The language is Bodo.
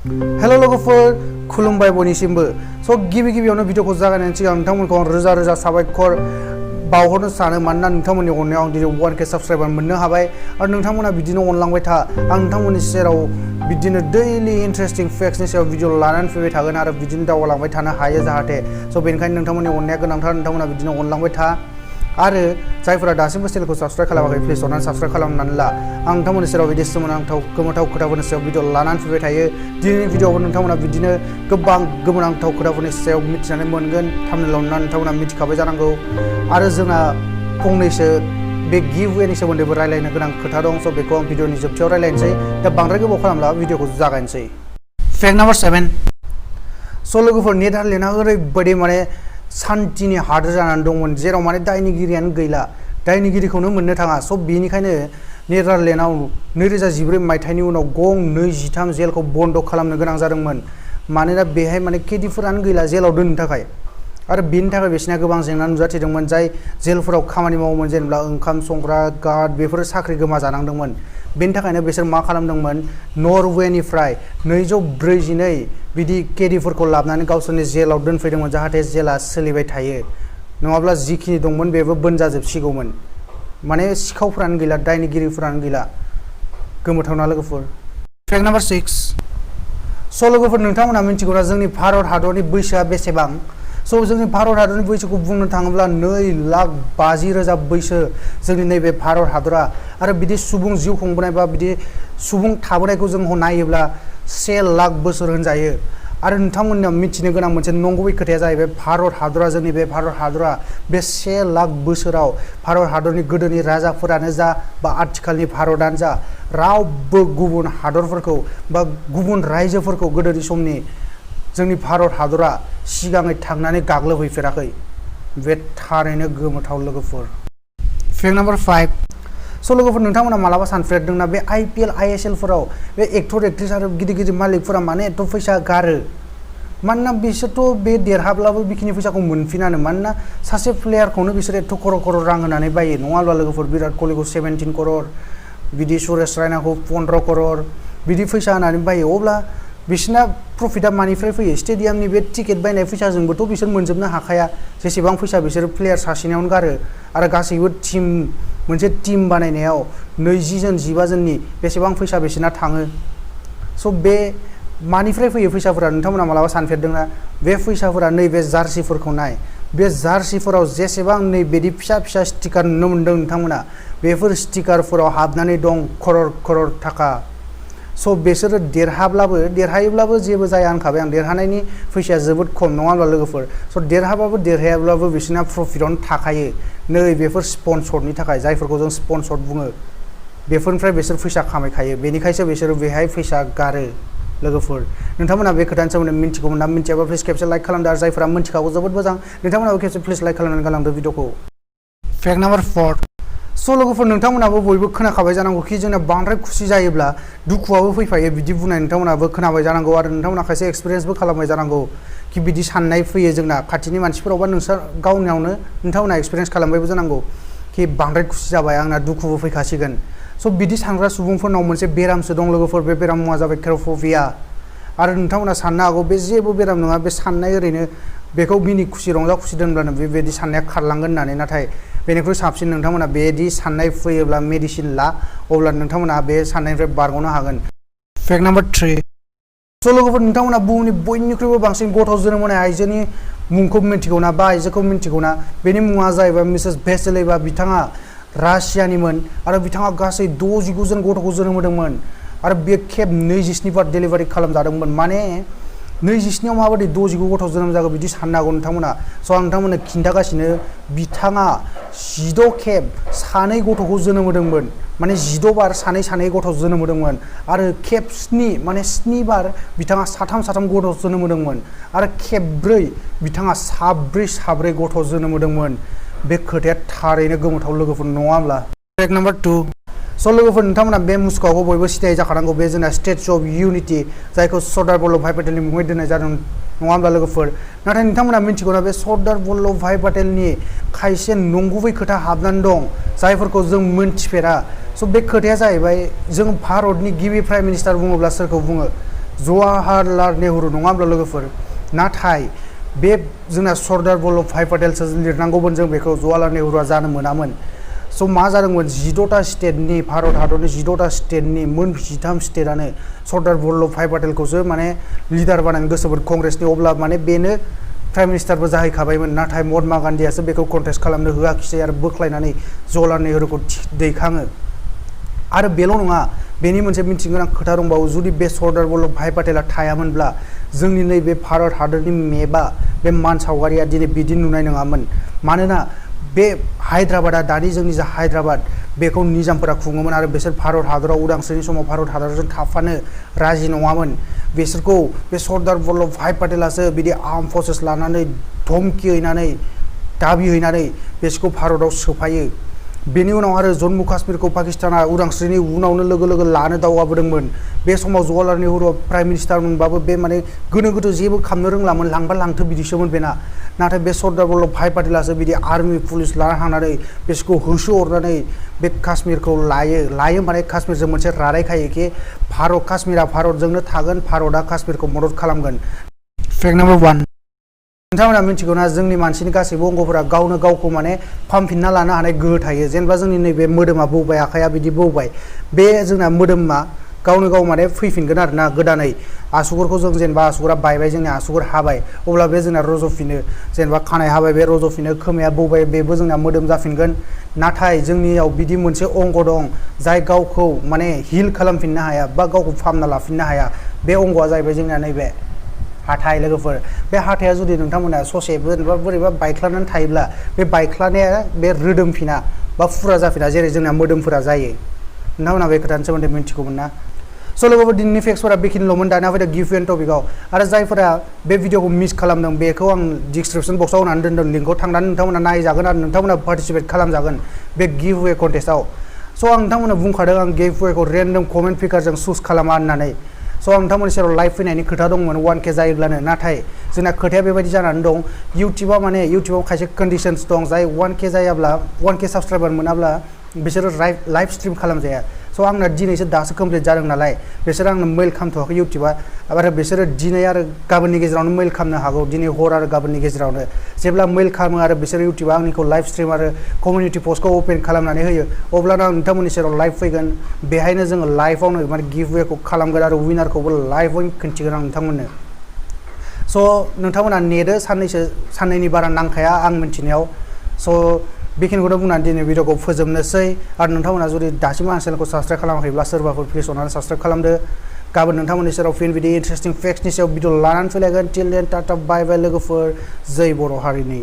हेलो लोगोफोर खुलुमबाय बयनिसिमबो गिबियावनो भिडिअखौ जागायनायनि सिगां नोंथांमोनखौ आं रोजा रोजा साबायखर बावहरनो सानो मानोना नोंथांमोननि अननायाव आं दिनै 1K साबस्क्राइबार मोननो हाबाय आरो नोंथांमोना बिदिनो अनलांबाय था आं नोंथांमोननि सेराव बिदिनो दैलि इन्टारेस्टिं फेक्ट्सनि सायाव भिडिअ लानानै फैबाय थागोन आरो बिदिनो दावगालांबाय थानो हायो जाहाथे बेनिखायनो नोंथांमोननि अननाया गोनांथार नोंथांमोना बिदिनो अनलांबाय था आरो जायफोरा दासिमबो चेनेलखौ साबस्क्राइब खालामाखै प्लिज अननानै साबस्क्राइब खालामनानै ला आं नोंथांमोननि सेराव बिदि सोमोनांथाव गोमोथाव खोथाफोरनि सायाव भिडिअ लानानै फैबाय थायो दिनैनि भिडिअआवबो नोंथांमोना बिदिनो गोबां गोमोनांथाव खोथाफोरनि सायाव मिथिनानै मोनगोन थाम्बनेइलाव नुनानै नोंथांमोना मिथिखाबाय जानांगौ आरो जोंना फंनैसो बे गिभवेनि सोमोन्दैबो रायलायनो गोनां खोथा दं बेखौ आं भिडिअनि जोबथियाव रायलायनोसै दा बांद्राय गोबाव खालामला भिडिअखौ जागायनोसै फेक्ट नाम्बार 7 लोगोफोर नेदारलेण्डआ ओरैबायदि माने सान्तिनि हादोर जानानै दंमोन जेराव माने दायनिगिरियानो गैला दायनिगिरिखौनो मोननो थाङा बेनिखायनो नेदारलेण्डआव 2014 मायथाइनि उनाव गं 23 जेलखौ बन्द खालामनो गोनां जादोंमोन मानोना बेहाय माने केदिफोरानो गैला जेलाव दोननो थाखाय आरो बेनि थाखाय बिसोरना गोबां जेंना नुजाथिदोंमोन जाय जेलफोराव खामानि मावोमोन जेनेबा ओंखाम संग्रा गार्ड बेफोर साख्रि गोमाजानांदोंमोन बेनि थाखायनो बिसोर मा खालामदोंमोन नरवेनिफ्राय 242 बिदि केदिफोरखौ लाबोनानै गावसोरनि जेलाव दोनफैदोंमोन जाहाथे जेला सोलिबाय थायो नङाब्ला जिखिनि दंमोन बेबो बोनजाजोबसिगौमोन माने सिखावफ्रानो गैला दायनिगिरिफोरानो गैला गोमोथावना लोगोफोर फेक्ट नाम्बार 6 लोगोफोर नोंथांमोना मिथिगौना जोंनि भारत हादरनि बैसोआ बेसेबां जोंनि भारत हादरनि बैसोखौ बुंनो थाङोब्ला 2,50,000 बैसो जोंनि नैबे भारत हादरा आरो बिदि सुबुं जिउ खुंबोनाय बा बिदि सुबुं थाबोनायखौ जों नायोब्ला 1 लाख बोसोर होनजायो आरो नोंथांमोननियाव मिथिनो गोनां मोनसे नंगुबै खोथाया जाहैबाय भारत हादरा जोंनि बे भारत हादरा बे 1 लाख बोसोराव भारत हादरनि गोदोनि राजाफोरानो जा बा आथिखालनि भारतआनो जा रावबो गुबुन हादरफोरखौ बा गुबुन रायजोफोरखौ गोदोनि समनि जोंनि भारत हादरा सिगाङै थांनानै गाग्लोबहैफेराखै बे थारैनो गोमोथाव लोगोफोर फेक्ट नाम्बार 5 लोगोफोर नोंथांमोना मालाबा सानफेरदोंना बे IPL ISL फोराव बे एक्टर एक्ट्रिस आरो गिदिर गिदिर मालिकफोरा माने एथ' फैसा गारो मानोना बिसोरथ' बे देरहाब्लाबो बेखिनि फैसाखौ मोनफिनानो मानोना सासे प्लेयारखौनो बिसोर एथ' खर'र रां होनानै बायो नङा होनब्ला लोगोफोर बिराट कलिखौ 17 करोड़ बिदि सुरेश रायनाखौ 15 करोड़ बिदि फैसा होनानै बायो अब्ला बिसोरना प्रफिटा मानिफ्राय फैयो स्टेडियामनि बे टिकेट बायनाय फैसाजोंबोथ' बिसोर मोनजोबनो हाखाया जेसेबां फैसा बिसोर प्लेयार सासेनायावनो गारो आरो गासैबो मोनसे टीम बानायनायाव 20 जन 15 जननि बेसेबां फैसा बिसोरना थाङो बे मानिफ्राय फैयो फैसाफोरा नोंथांमोना मालाबा सानफेरदोंना बे फैसाफोरा नैबे जार्सिफोरखौ नाय बे जार्सिफोराव जेसेबां नैबेदि फिसा फिसा स्टिकार नुनो मोन्दों नोंथांमोना बेफोर स्टिकारफोराव हाबनानै दं करोड़ थाखा बिसोरो देरहायोब्लाबो जेबो जाया होनखाबाय आं देरहानायनि फैसाया जोबोद खम नङा होनब्ला लोगोफोर देरहाबाबो देरहायाब्लाबो बिसोरना प्रफिटआवनो थाखायो नै बेफोर स्पन्सरनि थाखाय जायफोरखौ जों स्पन्सर बुङो बेफोरनिफ्राय बिसोर फैसा खामायखायो बेनिखायसो बिसोरो बेहाय फैसा गारो लोगोफोर नोंथांमोना बे खोथानि सोमोन्दै मिथिगौमोन ना मिथियाबा प्लिज खेबसे लाइक खालामदो आरो जायफोरा मिथिखागौ जोबोद मोजां नोंथांमोनाबो खेबसे प्लिज लाइक खालामनानै गालांदो भिडिअखौ फेक्ट नाम्बार 4 लोगोफोर नोंथांमोनाबो बयबो खोनाखाबाय जानांगौ कि जोंना बांद्राय खुसि जायोब्ला दुखुआबो फैफायो बिदि बुंनाय नोंथांमोनाबो खोनाबाय जानांगौ आरो नोंथांमोना खायसे एक्सपिरियेन्सबो खालामबाय जानांगौ कि बिदि साननाय फैयो जोंना खाथिनि मानसिफोरावबा नोंसोर गावनियावनो नोंथांमोना एक्सपिरियेन्स खालामबायबो जानांगौ कि बांद्राय खुसि जाबाय आंना दुखुबो फैखासिगोन बिदि सानग्रा सुबुंफोरनाव मोनसे बेरामसो दं लोगोफोर बे बेराम मुङा जाबाय केर'फबिया आरो नोंथांमोना साननो हागौ बे जेबो बेराम नङा बे साननाय ओरैनो बेखौ मिनि खुसि रंजा खुसि दोनब्लानो बेबायदि साननाया खारलांगोन होननानै नाथाय बेनिख्रुइ साबसिन नोंथांमोना बेदि साननाय फैयोब्ला मेडिसिन ला अब्ला नोंथांमोना बे साननायनिफ्राय बारग'नो हागोन फेक्ट नाम्बार 3 लोगोफोर नोंथांमोना बुहुमनि बयनिख्रुइबो बांसिन गथ' जोनोम होनाय आइजोनि मुंखौ मिन्थिगौना बा आइजोखौ मिन्थिगौना बेनि मुङा जाहैबाय मिसेस भेसेलेभा बिथाङा रासियानिमोन आरो बिथाङा गासै 69 जन गथ'खौ जोनोम होदोंमोन आरो बे खेब 27 बार डेलिभारि खालामजादोंमोन माने 27 आव माबायदि 69 गथ' जोनोम जागोन बिदि साननो हागौ नोंथांमोना आं नोंथांमोननो खिन्थागासिनो बिथाङा 16 खेब सानै गथ'खौ जोनोम होदोंमोन माने 16 बार सानै गथ' जोनोम होदोंमोन आरो खेब 7 बार बिथाङा साथाम गथ' जोनोम होदोंमोन आरो खेब 4 बिथाङा साब्रै गथ' जोनोम होदोंमोन बे खोथाया थारैनो गोमोथाव लोगोफोर नङा होमब्ला फेक्ट नाम्बार 2 लोगोफोर नोंथांमोना बे मुसुखाखौ बयबो सिनाय जाखानांगौ बे जोंना स्टेचु अफ इउनिटि जायखौ सरदार बल्लभ भाई पटेलनि मुङै दोननाय जादों नङा होमब्ला लोगोफोर नाथाय नोंथांमोना मिथिगौना बे सरदार बल्लभ भाई पटेलनि खायसे नंगुबै खोथा हाबनानै दं जायफोरखौ जों मोनथिफेरा बे खोथाया जाहैबाय जों भारतनि गिबि प्राइम मिनिस्टार बुङोब्ला सोरखौ बुङो जवाहरलाल नेहरू नङा होमब्ला लोगोफोर नाथाय बे जोंना सरदार वल्लभ भाई पटेलसो लिरनांगौमोन जों बेखौ जवाहरलाल नेहुरुआ जानो मोनामोन स' मा जादोंमोन 14टा स्टेटनि भारत हादरनि 14टा स्टेटनि मोन 13 स्टेटआनो सरदार वल्लभ भाई पटेलखौसो माने लिडार बानायनो गोसोमोन कंग्रेसनि अब्ला माने बेनो प्राइम मिनिस्टारबो जाहैखाबायमोन नाथाय महात्मा गान्धीयासो बेखौ कन्टेस्ट खालामनो होआखिसै आरो बोख्लायनानै जवाहरलाल नेहुरुखौ दैखाङो आरो बेल' नङा बेनि मोनसे मिथिनो गोनां खोथा दंबावो जुदि बे सरदार वल्लभ भाई पटेला थायामोनब्ला जोंनि नैबे भारत हादरनि मेपआ बे मान सावगारिया दिनै बिदि नुनाय नङामोन मानोना बे हायद्राबादा दानि जोंनि जा हायद्राबाद बेखौ निजामफोरा खुङोमोन आरो बिसोर भारत हादराव उदांस्रिनि समाव भारत हादरजों थाफानो राजि नङामोन बिसोरखौ बे सरदार वल्लभ भाई पटेलासो बिदि आर्म फर्सेस लानानै धमकि हैनानै दाबि हैनानै बिसोरखौ भारतआव सोफायो बेनि उनाव आरो जम्मु काश्मीरखौ पाकिस्ताना उदांस्रिनि उनावनो लोगो लोगो लानो दावगाबोदोंमोन बे समाव जवाहरलाल नेहुरुआ प्राइम मिनिस्टार मोनबाबो बे माने गोनो गोथो जेबो खालामनो रोंलामोन लांबा लांथो बिदिसोमोन बेना नाथाय बे सरदार वल्लभ भाई पटेलासो बिदि आर्मि पुलिस लाना थांनानै बिसोरखौ होसोहरनानै बे काश्मीरखौ लायो माने काश्मीरजों मोनसे रादाय खायो कि काश्मीरा भारतजोंनो थागोन भारतआ काश्मीरखौ मदद खालामगोन फेक्ट नाम्बार 1 नोंथांमोना मिथिगौ ना जोंनि मानसिनि गासैबो अंगफोरा गावनो गावखौ माने फाहामफिनना लानो हानाय गोहो थायो जेनेबा जोंनि नैबे मोदोमा बौबाय आखाया बिदि बौबाय बे जोंना मोदोमा गावनो गाव माने फैफिनगोन आरोना गोदानै आसुगुरखौ जों जेनेबा आसुगुरा बायबाय जोंनि आसुगुर हाबाय अब्ला बे जोंना रज'फिनो जेनेबा खानाय हाबाय बे रज'फिनो खोमाया बौबाय बेबो जोंना मोदोम जाफिनगोन नाथाय जोंनियाव बिदि मोनसे अंग दं जाय गावखौ माने हिल खालामफिननो हाया बा गावखौ फाहामना लाफिननो हाया बे अंगआ जाहैबाय जोंना नैबे हाथाय लोगोफोर बे हाथाया जुदि नोंथांमोना ससे बोरैबा बायख्लानानै थायोब्ला बे बायख्लानाया बे रोदोमफिना बा फुरा जाफिना जेरै जोंना मोदोमफोरा जायो नोंथांमोना बे खोथानि सोमोन्दै मिथिगौमोन ना स' लोगोफोर दिनैनि फेक्सफोरा बेखिनिल'मोन दाना फैदो गिफ्ट एन्ड टपिकआव आरो जायफोरा बे भिडिअखौ मिस खालामदों बेखौ आं डिसक्रिपसन बक्सआव होनानै दोनदों लिंकआव थांनानै नोंथांमोना नायजागोन आरो नोंथांमोना पार्टिसिपेट खालामजागोन बे गिफ्ट वे कन्टेस्टआव स' आं नोंथांमोना बुंखादों आं गिफ्ट वेखौ रेन्डम कमेन्ट पिकारजों चुज खालामा होननानै स' आं नोंथांमोननि सेराव लाइभ फैनायनि खोथा दंमोन 1K जायोब्लानो नाथाय जोंना खोथाया बेबायदि जानानै दं इउटिउबाव खायसे कन्डिशन्स दं जाय 1K जायाब्ला 1K साबस्क्राइबार मोनाब्ला बिसोरो लाइभ स्ट्रिम खालामजाया स' आंना दिनैसो दासो कमप्लिट जादों नालाय बिसोरो आंनो मेल खालामथ'वाखै इउटिउबा आरो बिसोरो दिनै आरो गाबोननि गेजेरावनो मेल खालामनो हागौ दिनै हर आरो गाबोननि गेजेरावनो जेब्ला मेल खालामो आरो बिसोरो इउटिउबा आंनिखौ लाइभ स्ट्रिम आरो कमिउनिटि पस्टखौ अपेन खालामनानै होयो अब्लानो आं नोंथांमोननि सेराव लाइभ फैगोन बेहायनो जोङो लाइभआवनो माने गिफ्ट वेखौ खालामगोन आरो विनारखौबो लाइभआवनो खिन्थिगोन आं नोंथांमोननो स' नोंथांमोना नेटो साननैनि बारा नांखाया आं मिथिनायाव स' बेखिनिखौनो बुंनानै दिनै भिडिअखौ फोजोबनोसै आरो नोंथांमोना जुदि दासिमबो आं चेनेलखौ साबस्क्राइब खालामाखैब्ला सोरबाफोर प्लिज अननानै साबस्क्राइब खालामदो गाबोन नोंथांमोननि सेराव फिन बिदि इन्टारेस्टिं फेक्ट्सनि सायाव भिडिअ लानानै फैलायगोन टिल देन टाटा बाय बाय लोगोफोर जै बर' हारिनि